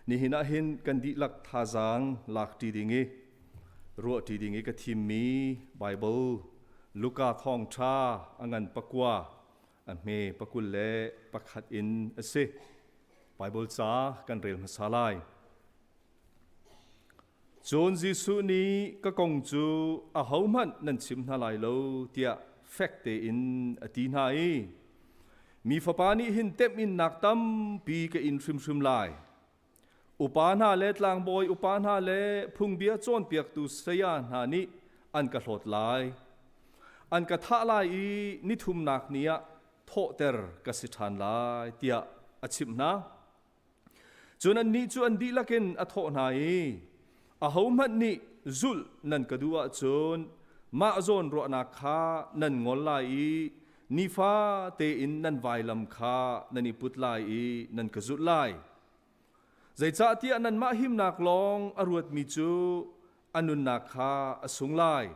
Nihin ah hin kan dihlak thazaang lak ṭi ding i ruah ṭi ding i ka thimmi Baibal Luka thawngṭha a ngan pakua a hme 21 in a si. Baibal ca kan rel hmasa lai. Cun Jesuh nih ka kong cu ahohmanh nan chim hna lai lo tiah fek tein a ti hna i mi fapa nih hin temhinnak tampi ka in hrimhrim lai. Upa hna le tlangbawi upa hna le phungbia cawnpiaktu saya hna nih an ka hlawt lai. An ka thah lai i nithumnak ni ah thawhter ka si ṭhan lai tiah a chimh hna. Cun annih cu an dihlak in a thawh hna i, Ahohmanh nih zulh nan ka duh ahcun mah zawn ruahnak kha nan ngol lai i nifa tein nan vailam kha nan i put lai i nan ka zulh lai. Zeicahtiah nanmah himnak lawng a ruatmi cu a nunnak kha a sung lai.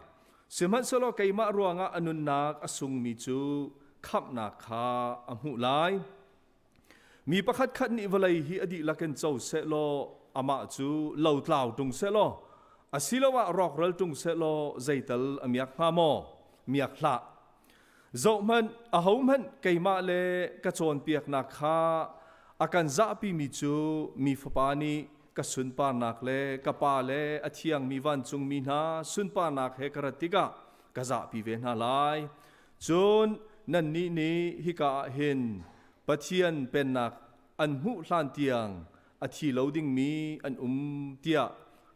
Sihmanhsehlaw keimah ruangah a nunnak a sungmi cu khamhnak kha a hmuh lai. Mi pakhatkhat nih vawlei hi a dihlak in co sehlaw amah cu lotlau ṭung sehlaw asiloah rawkral ṭung sehlaw zeital a miak hnga maw? Miak hlah. Zohhmanh, ahohmanh keimah le ka cawnpiaknak kha a kan zahpimi cu mi Fapa nih ka sunparnak le ka Pa le a thiangmi vancungmi hna sunparnak he ka rat tikah ka zahpi ve hna lai. Cun nannih nih hika ah hin Pathian pennak an hmuh hlan tiang a thi lo dingmi an um tiah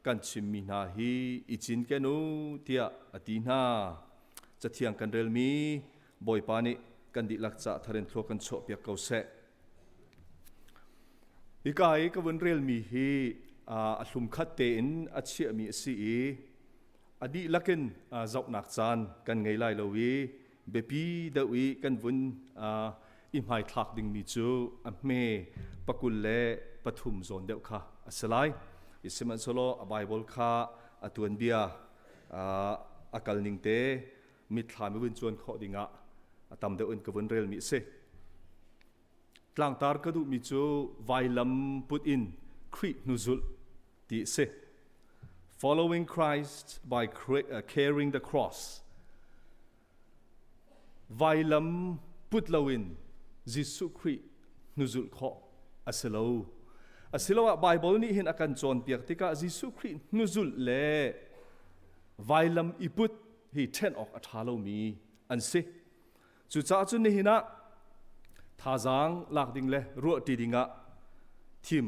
kan chimmi hna hi i cinken u tiah a ti hna. Cathiang kan relmi Bawipa nih kan dihlak ca tharin thlua kan chuahpiak ko seh. Hika i ka vun relmi hi a hlum khat tein a chiahmi a si i a dihlak in zohnak caan kan ngei lai lo i biapi deuh i kan vun i hmaithlak dingmi cu a hme 23 zawn deuh kha a si lai. Sihmanhsehlaw a Bible kha a tuanbia a kal ning te mitthlam i vun cuan khawh dingah a tam deuh in ka vun relmi a si. Tlangtar ka duhmi cu vailam put in Khrih hnuzulh ti a si. Following Christ by carrying the cross. Vailam put loin Jesuh Khrih hnuzulh khawh a si lo. Asiloah Bible nih hin a kan cawnpiak tikah Jesuh Khrih hnuzulh le vailam i put hi ṭhen awk a ṭha lomi an si. Cucaah cun nihin ah thazaang lak ding le ruahṭi dingah thim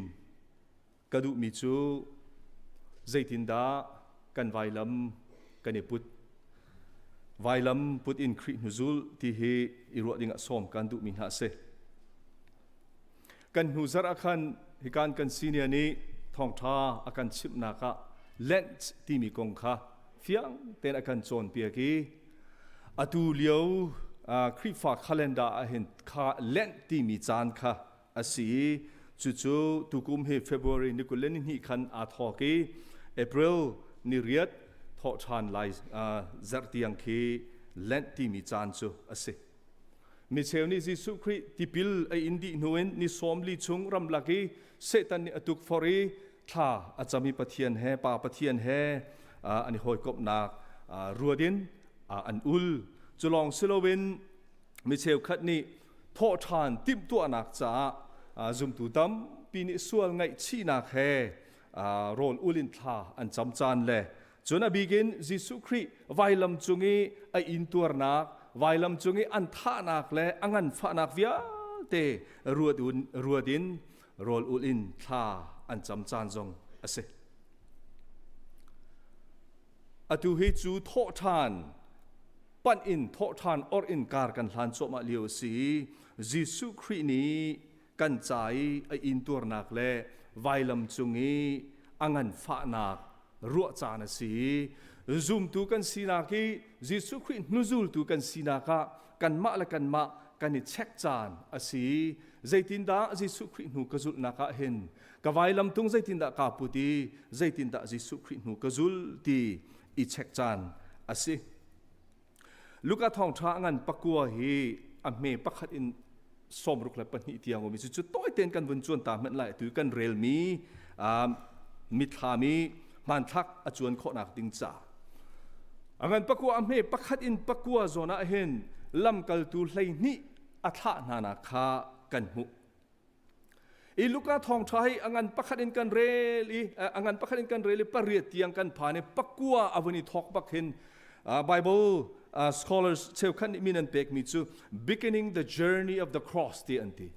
ka duhmi cu zeitindah kan vailam kan i put. Vailam put in Khrih hnuzul ti hi i ruah dingah sawm kan duhmi hna a si. Kan hnu zarh ah khan hikan kan senior nih thawngṭha a kan chimhnak ah Lent timi kong kha fiang tein a kan cawnpiak i atu lio Khrihfa calendar ah hin kha Lent timi caan kha a si i cucu tukum hi February ni 22 khan aa thawk i April ni 8 thawh ṭhan lai zarh tiang khi Lent timi caan cu a si. Micheu nih Jesuh Khrih tipil a in dih hnu in ni 40 chung ramlak i Satan nih a tukforh i thla a cam i Pathian he Pa Pathian he an i hawikomhnak ruat in an ul. Cu lawng si loin mi cheukhat nih thawhṭhan timhtuahnak caah zumtu tampi nih sual ngaihchihnak he rawl ul in thla an cam caan le Cun a bik in Jesuh Khrih vailam cung i a intuarnak, vailam cung i an thahnak le a nganfahnak vialte ruat in rawl ulh in thla an cam caan zong a si. Atu hi cu thawhṭhan panh in thawhṭhan or in kar kan hlan cuahmah lio a si i Jesuh Khrih nih kan ca i a intuarnak le vailam cung i a nganfahnak ruah caan a si. Zumtu kan sinak i Jesuh Khrih hnuzultu kan sinak ah kanmah le kanmah kan i check caan a si. Zeitindah Jesuh Khrih hnu ka zulhnak ah hin ka vailam tung zeitindah kaa put i zeitindah Jesuh Khrih hnu ka zul ti i check caan a si. Luka thawngṭha ngan pakua hi a hme pakhat in 62 tiang um i cucu tawi tein kan vun cuan ta hmanh lai tu kan relmi Mithlam i hmanthlak a cuan khawhnak ding ca. A ngan pakua a hme pakhat in pakua zawn ah hin lamkaltu 12 a thlah hna nak kha kan hmuh. I Luka thawngṭha hi a ngan pakhat in kan rel i a ngan pakhat in kan rel i pariat tiang kan phan i pakua a vun i thawk bak hin Bible scholars cheukhat nih min an pekmi cu beginning the journey of the cross ti an ti.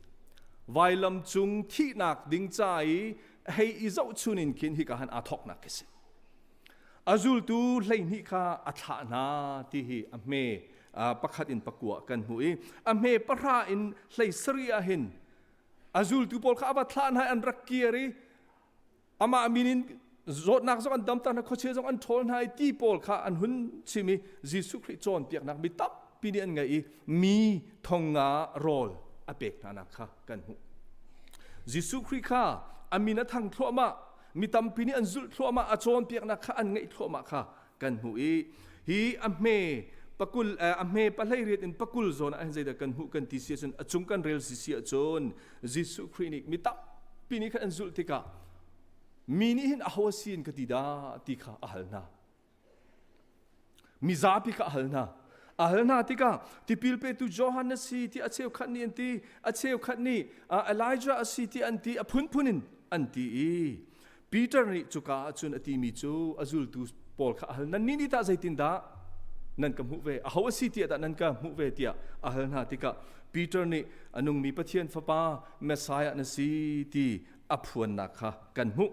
Vailam cung thihnak ding ca i hei i zohchun in khin hika han aa thawknak khi si. A zultu 12 kha a thlah hna ti hi a hme pakhat in pakua kan hmu i a hme pahra in 17 ah hin a zultu pawl kha a va thlah hna an rak kir i amah min in zawtnak zong an damter hna khuachia zong an ṭhawl hna i ti pawl kha an hun chim i Jesuh Khrih cawnpiaknak mi tampi nih an ngaih i mi thonga rawl a pek hna nak kha kan hmuh. Jesuh Khrih kha a min a thang thluahmah mi tampi nih an zulh thluahmah a cawnpiaknak kha an ngaih thluahmah kha kan hmuh i hi a hme pakul a hme pahlei riat in pakul zawn ah hin zeidah kan hmuh kan ti si ahcun a cung kan rel si si ahcun Jesuh Khrih nih mi tampi nih khan an zulh tikah mi nih hin aho a si in ka ti dah ti kha a hal hna. Mizapi kha a hal hna. A hal hna tikah tipil petu Johan a si ti a cheukhat nih an ti, a cheukhat nih Elijah a si ti an ti, a phunphun in an ti i Peter nih cuka ah cun a timi cu a zultu pawl kha a hal nan nih tah zeitindah nan ka hmuh ve aho a si tiah dah nan ka hmuh ve tiah a hal hna tikah Peter nih a nungmi Pathian fapa Messiah na si ti a phuannak kha kan hmuh.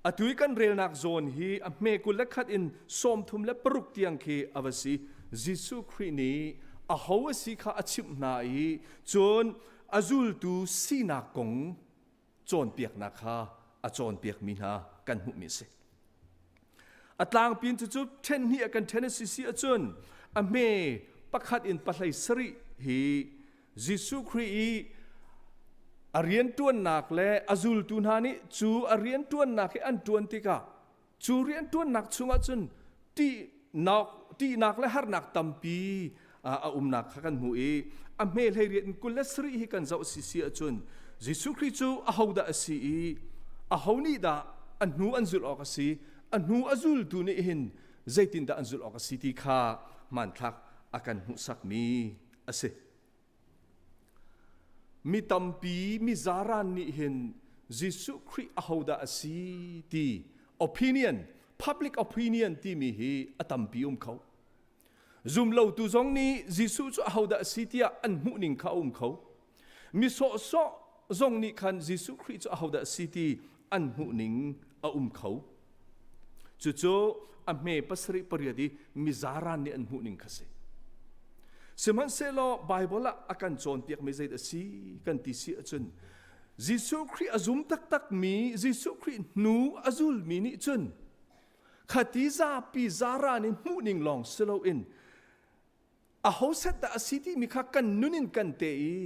Atu i kan relnak zawn hi a hme 21 in 36 tiang khi a va si. Jesuh Khrih nih aho a si kha a chimh hna i cun a zultu sinak kong cawnpiaknak kha a cawnpiakmi hna kan hmuhmi a si. A tlangpi in cucu ṭhen hnih a kan ṭhen a si si ahcun a hme pakhat in pahlei sarih hi Jesuh Khrih i a rianṭuannak le a zultu hna nih cu a rianṭuannak hi an ṭuan tikah cu rianṭuannak chungah cun ṭihnak, ṭihnak le harnak tampi a umnak kha kan hmuh i a hme hlei riat in 27 hi kan zoh si si ahcun Jesuh Khrih cu ahodah a si i aho nih dah a hnu an zulh awk a si a hnu a zultu nih hin zeitindah an zulh awk a si ti kha hmanthlak a kan hmuhsakmi a si. Mi tampi mi zaran nih hin Jesuh Khrih ahodah a si ti opinion, public opinion timi hi a tampi um kho. Zumlotu zong nih Jesuh cu ahodah a si tiah an hmuhning kha a um kho. Mi sawhsawh zong nih khan Jesuh Khrih cu ahodah a si ti an hmuhning a um kho. Cucu a hme pasarih pariat i mizaran nih an hmuhning kha si. Sihmanhsehlaw Baibal ah a kan cawnpiakmi zei a si kan ti si ahcun Jesuh Khrih a zum taktakmi Jesuh Khrih hnu a zulmi nih cun khati zapi zaran in hmuhning lawng si loin aho set dah a si timi kha kan nun in kan te i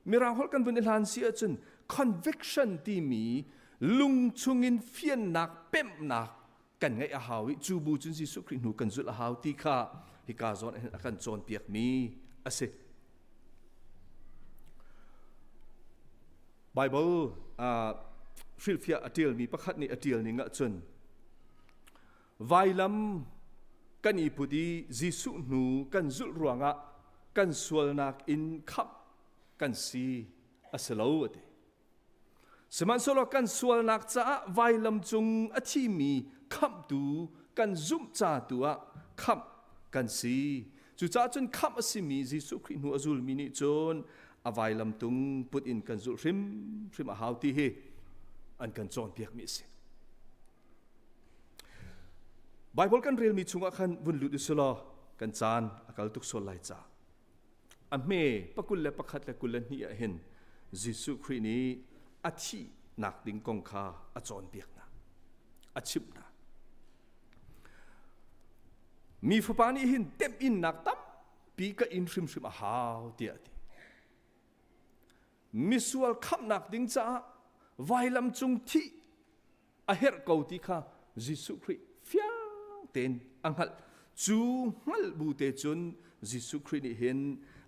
mirang holh kan vun i hlan si ahcun conviction timi lung chungin fiannak pemhnak kan ngeih a hau i cu bu cun Jesuh Khrih hnu kan zulh a hau ti kha hika zawn ah a kan cawnpiakmi a si. Bible hrilhfiah a ṭialmi pakhat nih a ṭial ning ahcun Vailam kan i put i Jesuh hnu kan zulh ruangah kan sualnak in khamh kan si a si lo a ti. Sihmanhsehlaw kan sualnak caah vailam cung a thimi khamhtu kan zumh ca tu ah khamh kan si. Cucaah cun khamh a simi Jesuh Khrih hnu a zulmi nih cun a vailam tung put in kan zulh hrimhrim a hau ti hi an kan cawnpiakmi a si. Baibal kan relmi chungah khan vun lut usulaw kan caan a kal tuk sual lai ca. A hme pakul le pakhat le 22 ah hin Jesuh Khrih nih a thihnak ding kong kha a cawnpiak hna, a chimh hna. Mi fapa nih hin temhinnak tampi ka in hrimhrim a hau tiah a ti. Misual khamhnak ding caah vailam cung thih a herh ko ti kha Jesuh Khrih fiang tein a hngalh. Cu hngalh bu te cun Jesuh Khrih nih hin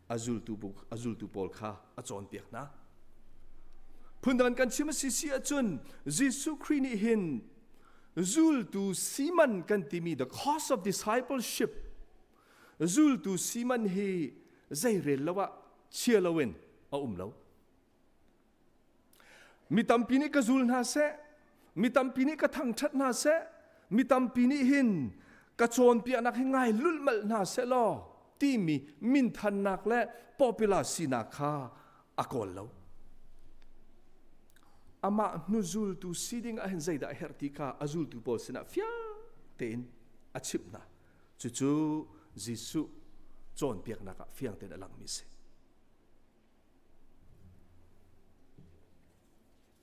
a zultu, a zultu pawl kha a cawnpiak hna. Phundang kan chim a si si ahcun Jesuh Khrih nih hin zultu siman kan timi the cost of discipleship zultu siman hi zei rel lo ah chia loin a um lo. Mi tampi nih ka zul hna seh, mi tampi nih ka thangṭhat hna seh, mi tampi nih hin ka cawnpiaknak hi ngai lulhmalh hna seh law timi minthannak le popular sinak kha a kawl lo. Amah hnuzultu si ding ah hin zeidah a herh ti kha a zultu pawl sinah fiang tein a chimh hna. Cucu Jesuh cawnpiaknak ah fiang tein a langmi a si.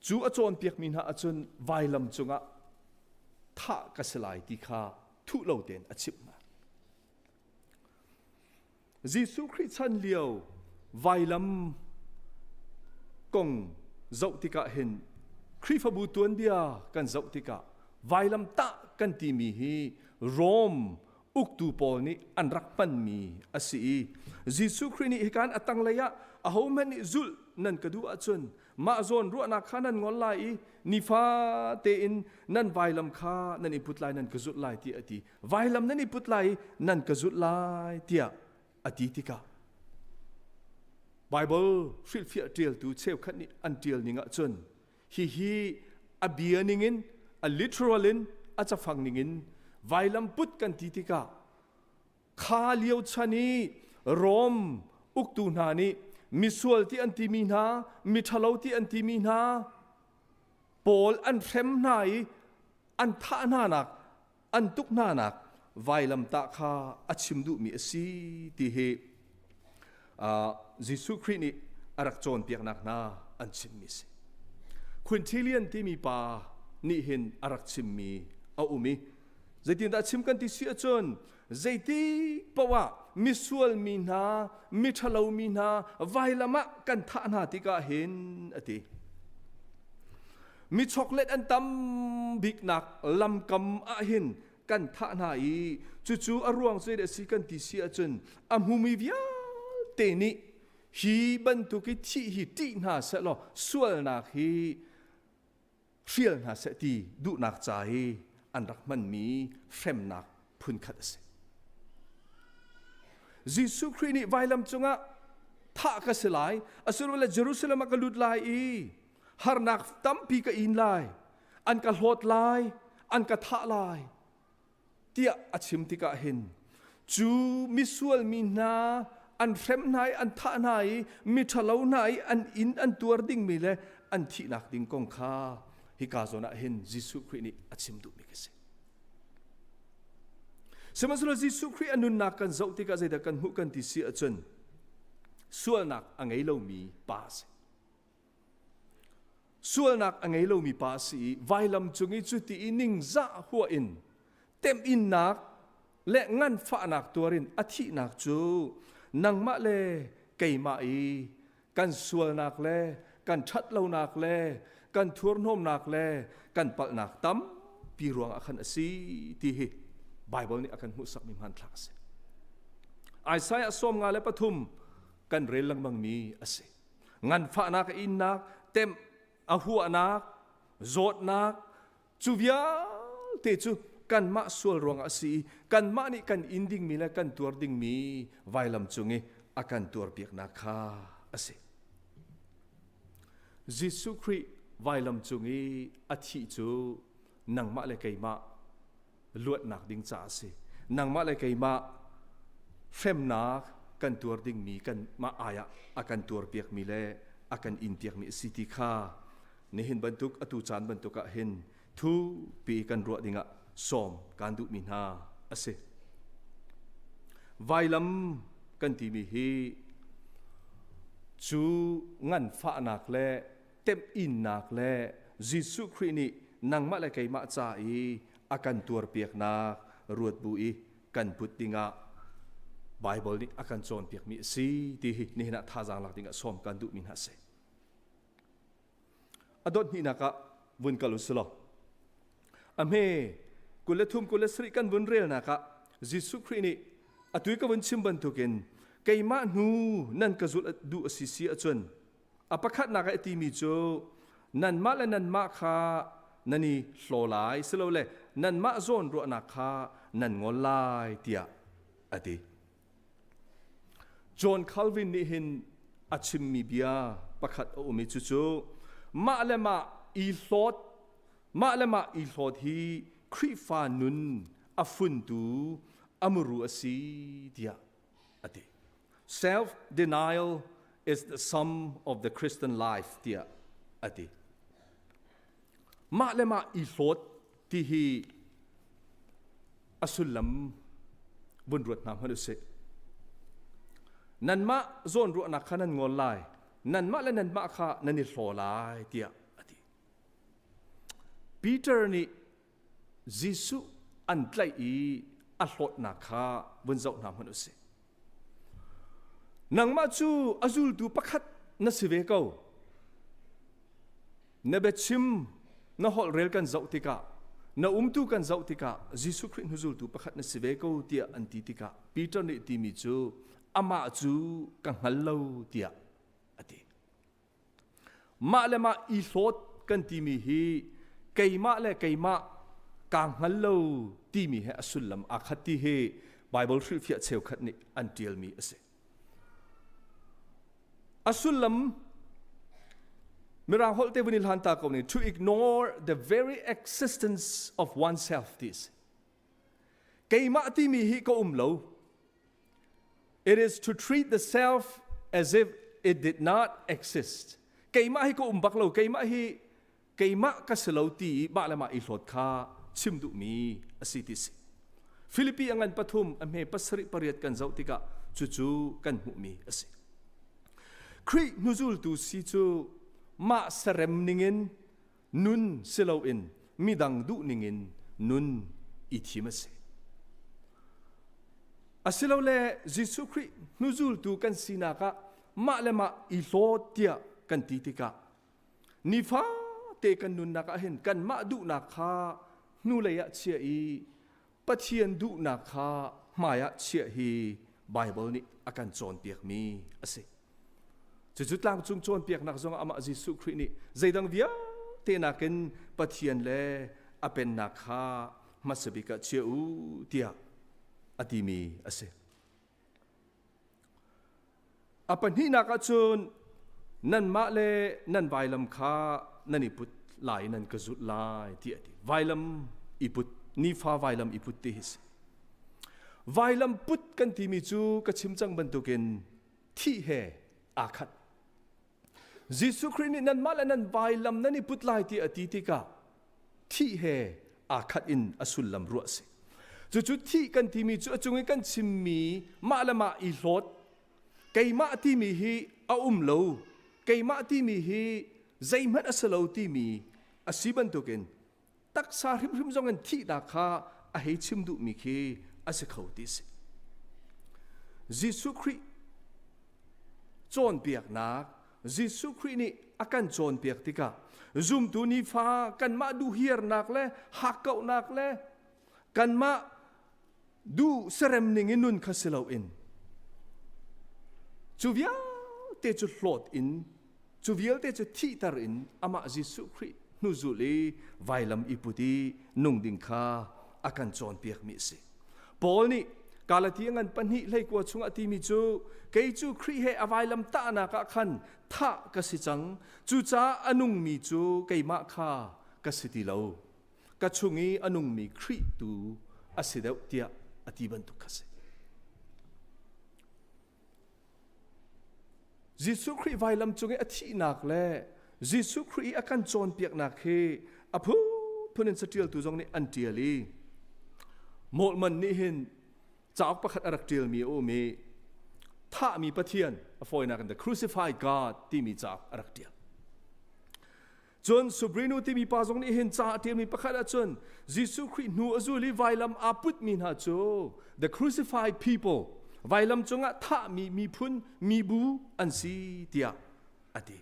Cu a cawnpiakmi hna ahcun vailam cungah thah ka si lai ti kha thuh lo tein a chimh hna. Jesuh Khrih chan lio vailam kong zoh tikah hin Khrihfabu tuanbia kan zoh tikah vailam tah kan timi hi Rome uktu pawl nih an rak hmanmi a si i Jesuh Khrih nih hikan a tanglei ah ahohmanh nih zulh nan ka duh ahcun mah zawn ruahnak kha nan ngol lai i nifa tein nan vailam kha nan i put lai nan ka zulh lai tiah a ti. Vailam nan i put lai i nan ka zulh lai tiah a ti tikah Baibal hrilhfiah ṭialtu cheukhat nih an ṭial ning ahcun hihi a bia ningin a literal in a cafang ningin vailam put kan ti tikah kha lio chan i Rom uktu hna nih misual ti an timi hna miṭhalo ti an timi hna pawl an hrem hna i an thah hna nak an tuk hna nak vailamtah kha a chim duhmi a si ti hi Jesuh Khrih nih a rak cawnpiaknak hna an chimmi a si. Quintilian timi pa nih hin a rak chimmi a um i zeitindah chim kan ti si ahcun zeiti paoh ah misual mi hna miṭhalo mi hna vailam ah kan thah hna tikah hin a ti. Mi choklet an tam biknak lamkam ah hin kan thah hna i cucu a ruang cu a si kan ti si ahcun a hmumi vialte nih hi bantuk i thih hi ṭih hna sehlaw sualnak hi hrial hna seh ti duhnak ca hi an rak hmanmi hremnak phunkhat a si. Jesuh Khrih nih vailam cungah thah ka si lai, asilole Jerusalem ah ka lut lai i harnak tampi ka in lai, an ka hlawt lai, an ka thah lai tiah a chim tikah hin cu misual mi hna an hrem hna i an thah hna i miṭhalo hna i an inn an tuar dingmi le an thihnak ding kong kha hika zawn ah hin Jesuh Khrih nih a chim duhmi ka si. Sihmanhsehlaw Jesuh Khrih a nunnak kan zoh tikah zeidah kan hmuh kan ti si ahcun sualnak a ngei lomi pa a si. Sualnak a ngei lomi pa a si i vailam cung i cuti i ningzah huah in temhinnak le nganfahnak tuarin a thihnak cu nangmah le keimah i kan sualnak le kan ṭhatlonak le kan thurhnawmnak le kan palhnak tampi ruangah khan a si ti hi Baibal nih a kan hmuhsakmi hmanthlak a si. Isaiah 53 kan rel lengmangmi a si. Nganfahnak a innak, temh a huahnak, zawtnak, cu vialte cu kanmah sual ruangah a si i kanmah nih kan in dingmi le kan tuar dingmi vailam cung i a kan tuarpiaknak kha a si. Jesuh Khrih vailam cung i a thih cu nangmah le keimah luatnak ding caah a si. Nangmah le keimah hremnak kan tuar dingmi kanmah ai ah a kan tuarpiakmi le a kan inpiakmi a si ti kha nihin bantuk atu caan bantuk ah hin thupi kan ruah dingah sawm kan duhmi hna a si. Vailam kan timi hi cu nganfahnak le temhinnak le Jesuh Khrih nih nangmah le keimah ca i a kan tuarpiaknak ruat bu i kan put dingah Baibal nih a kan cawnpiakmi a si ti hi nihin ah thazaang lak dingah sawm kan duhmi hna a si. A dot hnihnak ah vun kal u silaw a hme 23 27 kan vun relnak ah Jesuh Khrih nih atu i ka vun chim bantukin keimah hnu nan ka zulh duh a si si ahcun a pakhatnak ah a timi cu Nanmah le nanmah kha nan i hlaw lai, silole nanmah zawn ruahnak kha nan ngol lai tiah a ti. John Calvin nih hin a chimmi bia pakhat a um i cucu mah le mah i hlawt mah le mah i hlawt hi Khrihfa nun a funtu a muru a si tiah a ti. Self-denial is the sum of the Christian life tiah a ti. Mah le mah i hlawt ti hi a sullam vun ruat hna hmanh usih. Nanmah zawnruahnak kha nan ngol lai, nanmah le nanmah kha nan i hlaw lai tiah a ti. Peter nih Jesuh an tlaih i a hlawtnak kha vun zoh hna hmanh usih. Nangmah cu a zultu pakhat na si ve ko. Na biachim na holhrel kan zoh tikah na umtu kan zoh tikah Jesuh Khrih hnuzultu pakhat na si ve ko tiah an ti tikah Peter nih timi cu amah cu ka hngal lo tiah a ti. Mah le mah i hlawt kan timi hi keimah le keimah kaa hngal lo timi he a sullam aa khat ti hi Baibal hrilhfiah cheukhat nih an ṭialmi a si. A sullam Mirang holh te vun i hlan ta ko ning to ignore the very existence of oneself ti a si. Keimah timi hi ka um lo. It is to treat the self as if it did not exist. Keimah hi ka um bak lo, keimah hi keimah ka si lo ti i mah le mah i hlawt kha chim duhmi a si ti si. Filipi a ngan pathum a hme pasarih pariat kan zoh tikah cucu kan hmuhmi a si. Khrih hnuzultu si cu mah sarem ningin nun si loin midang duh ningin nun i thim a si. Asilole Jesuh Khrih hnuzultu kan sinak ah mah le mah i hlawt tiah kan ti tikah nifate kan nunnak ah hin kanmah duhnak kha hnulei ah chia i Pathian duhnak kha hmai ah chiah hi Baibal nih a kan cawnpiakmi a si. Cucu tlangcung cawnpiaknak zongah amah Jesuh Khrih nih zeidang vialte nakin Pathian le a pennak kha hmasa bik ah chia u tiah a timi a si. A pahnihnak ahcun nanmah le nan vailam kha nan i put lai nan ka zulh lai tiah a ti. Vailam i put, nifa vailam i put ti hi si. Vailam put kan timi cu ka chim cang bantukin thih he aa khat. Jesuh Khrih nih nanmah le nan vailam nan i put lai ti a ti tikah thih he aa khat in a sullam ruah a si. Cucu thih kan timi cu a cung i kan chimmi mah le mah i hlawt keimah timi hi a um lo keimah timi hi zeihmanh a si lo timi a si bantukin taksa hrimhrim zong in thihnak kha a hei chim duhmi khi a si kho ti si. Jesuh Khrih cawnpiaknak Jesuh Khrih nih a kan cawnpiak tikah zumtu nifa kanmah duhhiarnak le hakkauhnak le kanmah duh serem ning in nun kha si loin cu vialte cu hlawt in cu vialte cu thihter in amah Jesuh Khrih hnuzul i vailam i put i nung ding kha a kan cawnpiakmi a si. Paul nih Galatia ngan pahnih hleikua chungah timi cu kei cu Khrih he a vailam tahnak ah khan thah ka si cang cucaah a nungmi cu keimah kha ka si ti lo ka chung i a nungmi Khrih tu a si deuh tiah a ti bantuk kha si. Jesuh Khrih vailam cung i a thihnak le Jesuh Khrih i a kan cawnpiaknak hi a phunphun in caṭialtu zong nih an ṭial i Moltmann nih hin cauk pakhat a rak ṭialmi a um i thahmi Pathian a fawinak in The Crucified God timi cauk a rak ṭial. Cun Subrinu timi pa zong nih hin ca a ṭialmi pakhat ahcun Jesuh Khrih hnu a zul i vailam aa putmi hna cu the crucified people vailam cungah thahmi miphun mibu an si tiah a ti.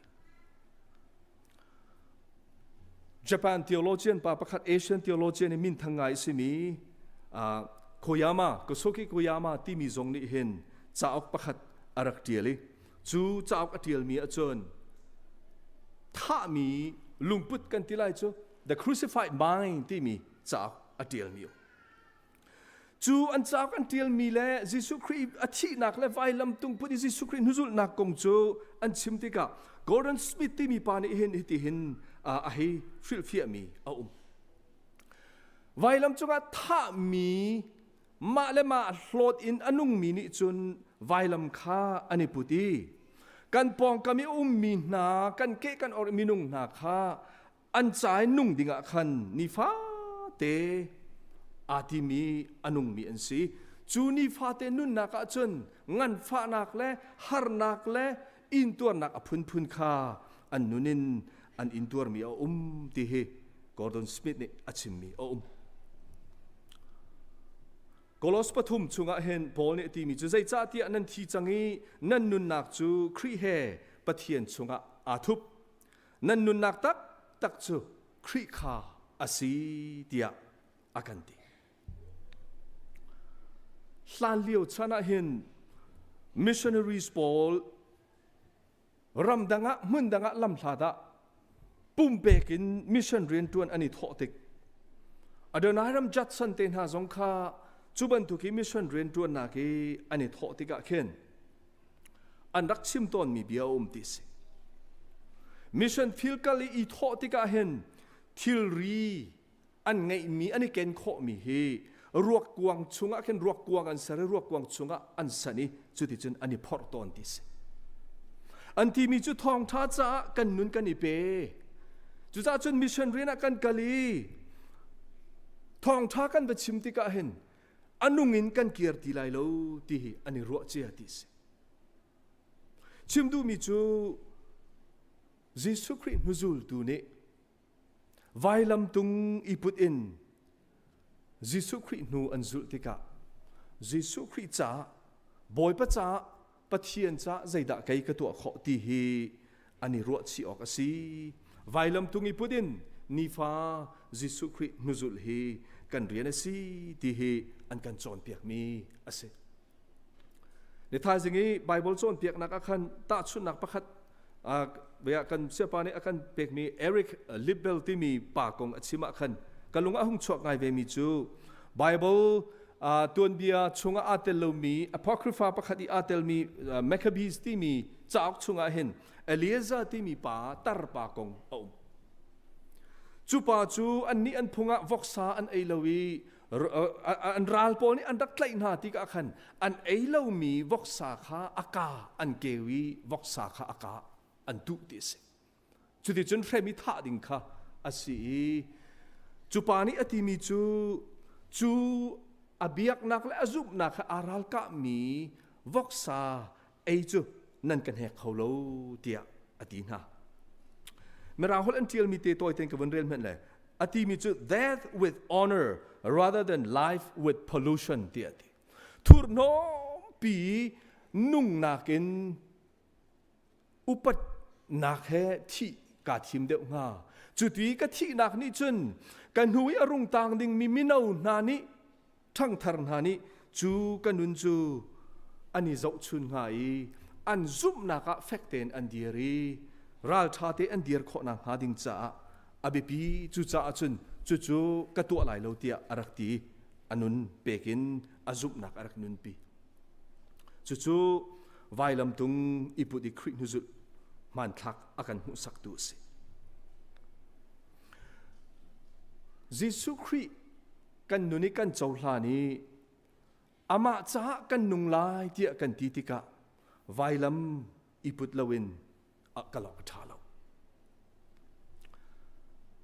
Japan theologian pa pakhat Asian theologian i minthang ngai a simi uh, Koyama Kosuke Koyama timi zong nih hin cauk pakhat a rak ṭial i cu cauk a ṭialmi ahcun thahmi lungput kan ti lai cu, The Crucified Mind timi cauk a ṭialmi um. Cu an cauk an ṭialmi le Jesuh Khrih a thihnak le vailam tungput i Jesuh Khrih hnuzulhnak kong cu an chim tikah Gordon Smith timi pa nih hin hitihin a hei hrilhfiahmi a um. Vailam cungah thahmi mah le mah hlawt in a nungmi nih cun vailam kha an i put i kan pawngkam i a ummi hna kan ke kan or minung hna kha an ca in nung dingah khan nifate aa timi a nungmi an si. Cu nifate nunnak ah cun nganfahnak le harnak le intuarnak a phunphun kha an nun in an intuarmi a um ti hi Gordon Smith nih a chimmi a um. Kolos pathum chungah hin Paul nih a timi cu zeicahtiah nan thi cang i nan nunnak cu Khrih he Pathian chungah aa thup. Nan nunnak taktak cu Khrih kha a si tiah a kan ti. Hlanlio chan ah hin missionaries pawl ramdang ah hmundang ah lamhlat ah pumpek in mission rianṭuan an i thawh tik Adoniram Judson te hna zong kha cu bantuk i mission rianṭuannak i an i thawh tikah khin an rak chim tawnmi bia a um ti si. Mission field kal i i thawh tikah hin thilri an ngeihmi an i ken khawhmi hi ruakkuang chungah khin ruakkuang an ser i ruakkuang chungah an san i cuticun an i phorh tawn ti si. An timi cu thawngṭha caah kan nun kan i pe. Cucaah cun mission rian ah kan kal i thawngṭha kan va chim tikah hin a nung in kan kir ti lai lo ti hi an i ruah cia ti si. Chim duhmi cu Jesuh Khrih hnuzultu nih Vailamtung i put in Jesuh Khrih hnu an zulh tikah Jesuh Khrih caah Bawipa caah Pathian caah zeidah kei ka tuah khawh ti hi an i ruahchih awk a si. Vailamtung i put in nifa Jesuh Khrih hnuzulh hi kan rian a si ti hi an kan cawnpiakmi a si. Ni thaizing i Bible cawnpiaknak ah khan tahchunhnak pakhat kan siapa nih a kan pekmi Eric Liddell timi pa kong a chim ah khan ka lung a hung chuak ngai vemi cu Bible tuanbia chungah aa tel lomi Apocrypha pakhat i aa telmi Maccabees timi cauk chungah hin Eliezer timi pa tarpa kong a um. Cu pa cu annih an phung ah voksa an ei lo i an ral pawl nih an rak tlaih hna tikah khan an ei lomi voksa kha a ka an keu i voksa kha a ka an tuh ti a si. Cuticun hrem i thah ding kha a si i cu pa nih a timi cu cu a biaknak le a zumhnak kha aa ralkahmi voksa ei cu nan ka hnek kho lo tiah a ti hna. Mirang holh an ṭialmi te tawi tein ka vun rel hmanh le a timi cu death with honor rather than life with pollution tiah a ti. Thurhnawmpi nungnak in upatnak he thih kaa thim deuh hnga. Cuti ka thihnak nih cun ka hnu i a rung tang dingmi mino hna nih ṭhangthar hna nih cu ka nun cu an i zohchun hnga i an zumhnak ah fek tein an dir i ralṭha te an dir khawh nakhnga ding caah a biapi. Cucaah cun cucu ka tuah lai lo tiah a rak ti. A nun pek in a zumhnak a rak nunpi. Cucu vailamtung i put i Khrih hnuzulh hmanthlak a kan hmuhsaktu a si. Jesuh Khrih kan nun i kan cohlan i amah caah kan nung lai tiah kan ti tikah vailam i put loin kal awk a ṭha lo.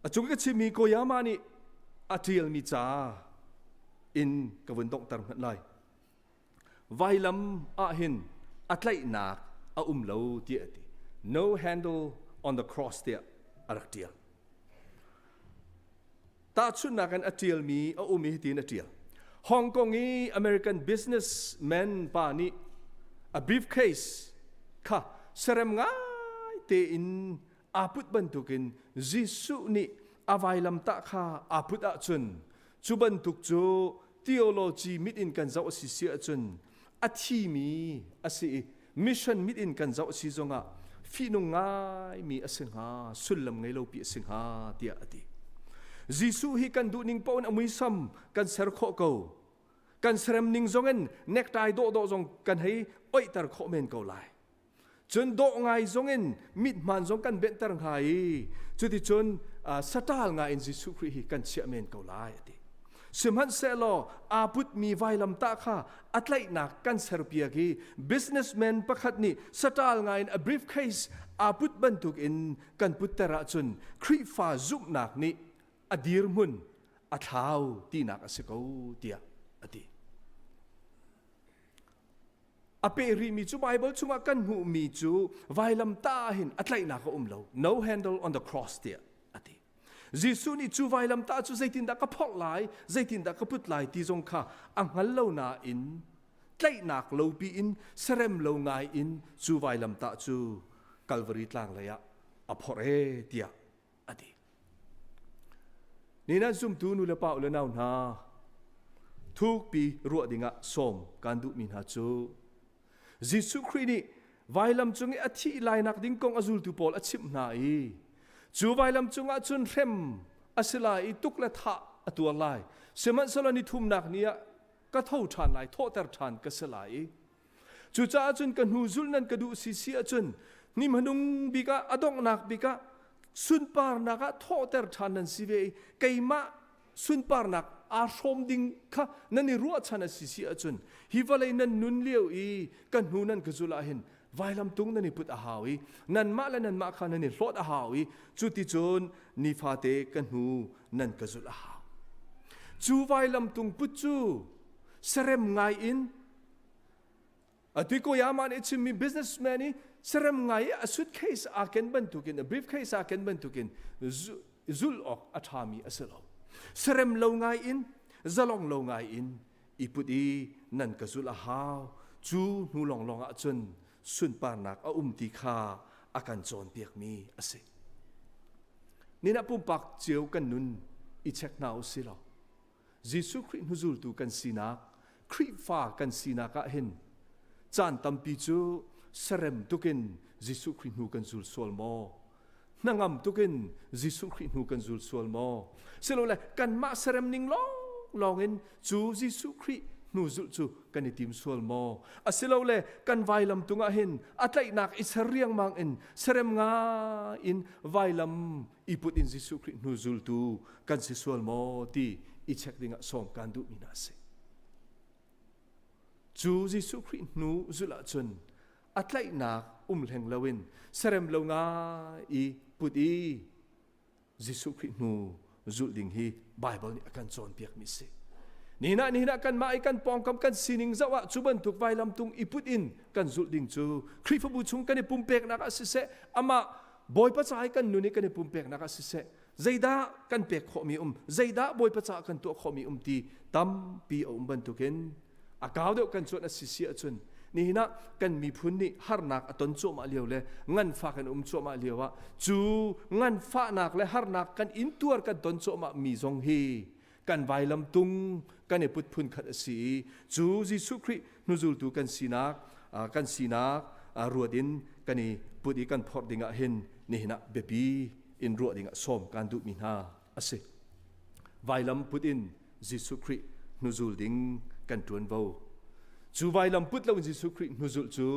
A cung ka chimmi Koyama nih a ṭialmi ca in ka vun donghter hmanh lai. Vailam ah hin a tlaihnak a um lo tiah a ti. No handle on the cross tiah a rak ṭial. Tahchunhnak in a ṭialmi a um i hitin a ṭial. Hong Kong i American businessman pa nih a briefcase kha serem ngai tein aa put bantukin Jesuh nih a vailamtah kha aa put ahcun cu bantuk cu theology mit in kan zoh a si si ahcun a thimi a si i mission mit in kan zoh a si zongah. fihnung ngaimi a si hnga, sullam ngei lopi a si hnga tiah a ti. Jesuh hi kan duhning paoh in a muisam kan ser khawh ko. Kan serem ning zong in necktie dawhdawh zong kan hei oihter khawh men ko lai. Cun dawh ngai zong in mithmaan zong kan benhter hnga i cuticun saṭal ngai in Jesuh Khrih hi kan chiah men ko lai a ti. Sihmanhsehlaw aa putmi vailamtah kha a tlaihnak kan serpiak i businessman pakhat nih saṭal ngai in a briefcase aa put bantukin kan putter ahcun Khrihfa zumhnak nih a dirhmun a thlau tinak a si ko tiah a ti. A peh rihmi cu Baibal chungah kan hmuhmi cu vailamtah ah hin a tlaihnak a um lo. No handle on the cross tiah a ti. Jesuh nih cu vailamtah cu zeitindah ka phorh lai, zeitindah ka put lai ti zong kha a hngal lo nain tlaihnak lopi in serem lo ngai in cu vailamtah cu Kalvari tlang lei ah a phorh e tiah a ti. Ni nan zumtu nu le pa u le nau hna, thukpi ruah dingah sawm kan duhmi hna cu Jesuh Khrih nih vailam cung i a thih lainak ding kong a zultu pawl a chimh hna i cu vailam cungah cun hrem a si lai i tuk le thah a tuar lai. Sihmanhsehlaw ni thumnak ni ah ka tho ṭhan lai, thawhter ṭhan ka si lai i Cucaah cun ka hnu zulh nan ka duh si si ahcun ni hmanung bik ah a donghnak bik ah sunparnak ah thawhter ṭhan nan si ve i keimah sunparnak aa hrawm ding kha nan i ruahchan a si si ahcun hi vawlei nan nun lio i ka hnu nan ka zulh ah hin vailam tung nan i put a hau i nanmah le nanmah kha nan i hlawt a hau i cuticun nifate ka hnu nan ka zulh a hau. Cu vailam tung put cu serem ngai in Atu Koyama nih a chimmi businessman i serem ngai i a suitcase aa ken bantukin a briefcase aa ken bantukin zulh awk a ṭhami a si lo. Serem lo ngai in zalong lo ngai in i put i nan ka zulh a hau. Cu hnu lawnglawng ah cun sunparnak a um ti kha a kan cawnpiakmi a si. Ninah pumpak cio kan nun i check hna u si law Jesuh Khrih hnuzultu kan sinak, Khrihfa kan sinak ah hin caan tampi cu serem tukin Jesuh Khrih hnu kan zul sual maw? Hnangam tukin Jesuh Khrih hnu kan zul sual maw? Silole kanmah serem ning lawnglawng in cu Jesuh Khrih hnu zulh cu kan i tim sual maw? Asilole kan vailam tungah hin a tlaihnak i ser riangmang in serem ngai in vailam i put in Jesuh Khrih hnu zultu kan si sual maw ti i check dingah sawm kan duhmi hna a si. Cu Jesuh Khrih hnu zulh ahcun a tlaihnak um hleng loin serem lo ngai i put i Jesuh Khrih hnu zulh ding hi Baibal nih a kan cawnpiakmi a si. Nihin ah nihin ah kanmah i kan pawngkam kan sining zoh ah cu bantuk vailam tung i put in kan zulh ding cu Khrihfabu chung kan i pumpeknak ah siseh amah Bawipa ca i kan nun i kan i pumpeknak ah siseh zeidah kan pek khawhmi um zeidah Bawipa caah kan tuah khawhmi um ti tampi a um bantukin a kau deuh kan cuanh a si si ahcun nihin ah kan miphun nih harnak a ton cuahmah lio le nganfah kan um cuahmah lio ah cu nganfahnak le harnak kan intuar kan ton cuahmah mi zong hi kan vailam tung kan i put phun khat a si i cu Jesuh Khrih hnuzultu kan sinak kan sinak ruat in kan i put i kan phorh ding ah hin nihin ah biapi in ruah ding ah sawm kan duhmi hna a si. Vailam put in Jesuh Khrih hnuzul ding kan ṭuanvo. Cu vailam put lo in Jesuh Khrih hnuzulh cu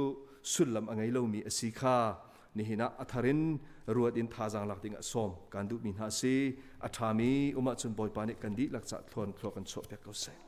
sullam a ngei lomi a si kha nihin ah a thar in ruat in thazaang lak ding ah sawm kan duhmi hna a si. A ṭhami um ahcun Bawipa nih kan dihlak cah thluan thlua kan chuahpiak ko seh.